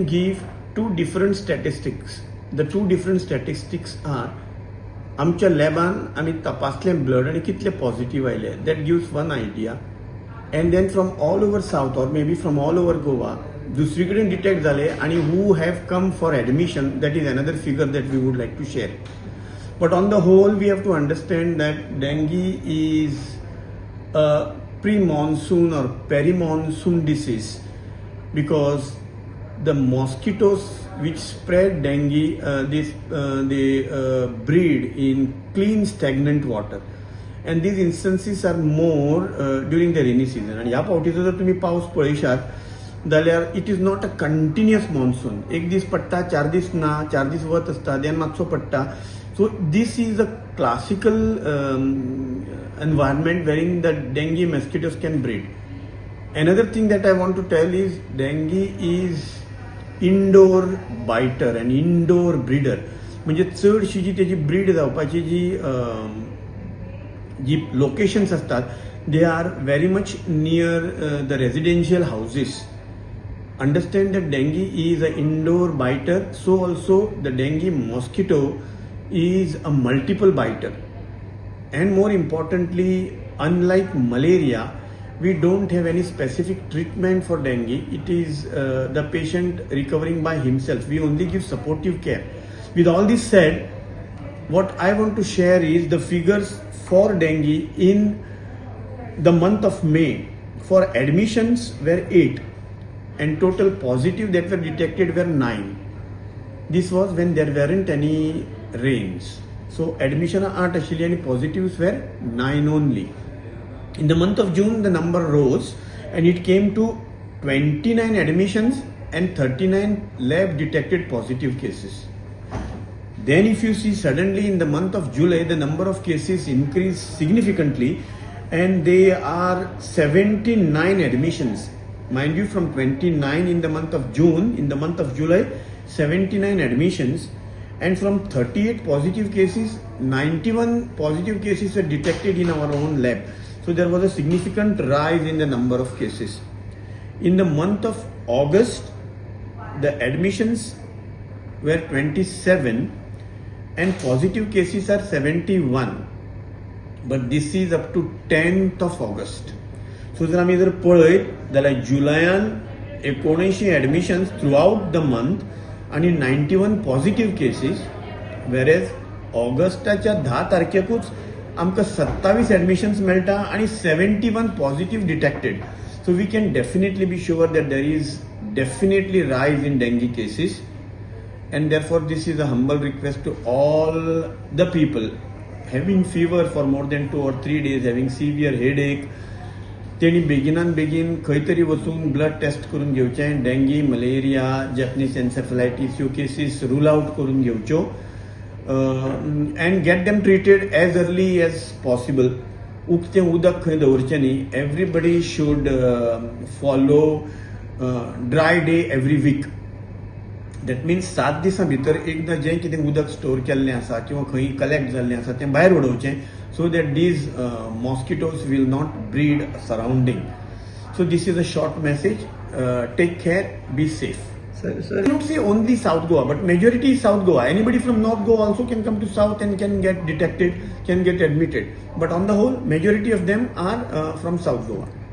can give two different statistics. The two different statistics are आमच्या लॅबान आमी तपासलें blood आनी कितले पॉझिटिव्ह आयले, that gives one idea, and then from all over South or maybe from all over Goa दुसरी कडेन detect जाले आनी who have come for admission, that is another figure that we would like to share. But on the whole, we have to understand that dengue is a pre-monsoon or peri-monsoon disease because the mosquitoes which spread dengue, they breed in clean stagnant water, and these instances are more during the rainy season. आणि ह्या फावटीचो जर तुमी पावस पळयशात जाल्यार it is not a continuous monsoon. एक दीस पडटा, 4 दीस ना, 4 दीस वत आसता, देन मातसो पडटा. So this is a classical environment wherein the dengue mosquitoes can breed. Another thing that I want to tell is dengue is indoor biter and indoor breeder. म्हणजे चडशी जी तेजी ब्रीड जावपाची जी लोकेशन्स आसतात, they are very much near the residential houses. Understand that dengue is an indoor biter, so also the dengue mosquito is a multiple biter, and more importantly, unlike malaria, we don't have any specific treatment for dengue. It is the patient recovering by himself. We only give supportive care. With all this said, what I want to share is the figures for dengue in the month of May. For admissions were 8 and total positive that were detected were 9. This was when there weren't any rains. So admission 8 आशिल्ली आणि positives were 9 only. In the month of June, the number rose and it came to 29 admissions and 39 lab detected positive cases. Then if you see, suddenly in the month of July, the number of cases increased significantly and they are 79 admissions. Mind you, from 29 in the month of June, in the month of July, 79 admissions, and from 38 positive cases, 91 positive cases were detected in our own lab. So there was a significant rise in the number of cases. In the month of August, the admissions were 27 and positive cases are 71, but this is up to 10th of August. So जर आमी जर पळयत जाल्यार जुलयान 79 admissions through out the month आनी 91 positive cases, वेरेज ऑगस्टाच्या 10 तारखेकूच आमकां 27 admissions मेळटा आनी 71 positive detected. So we can definitely be sure that there is definitely rise in dengue cases, and therefore this is a humble request to all the people having fever for more than 2 or 3 days, having severe headache, तेणी बेगिनान बेगीन खंय तरी वचून blood taste करून घेवचें. Dinghy, malaria, Japanese encephalitis ह्यो cases rule out करून घेवच्यो and get them treated as early as possible. उकतें उदक खंय दवरचें न्ही. Everybody should follow dry day every week. That means 7 दिसां भितर एकदां जें कितें उदक स्टोर केल्लें आसा किंवा खंय कलेक्ट जाल्लें आसा तें भायर उडोवचें, so that these mosquitoes will not breed surrounding. So this is a short message. Take care, be safe. Sir, sir. I don't say only South Goa, but majority is South Goa. Anybody from North Goa also can come to South and can get detected, can get admitted. But on the whole, majority of them are from South Goa.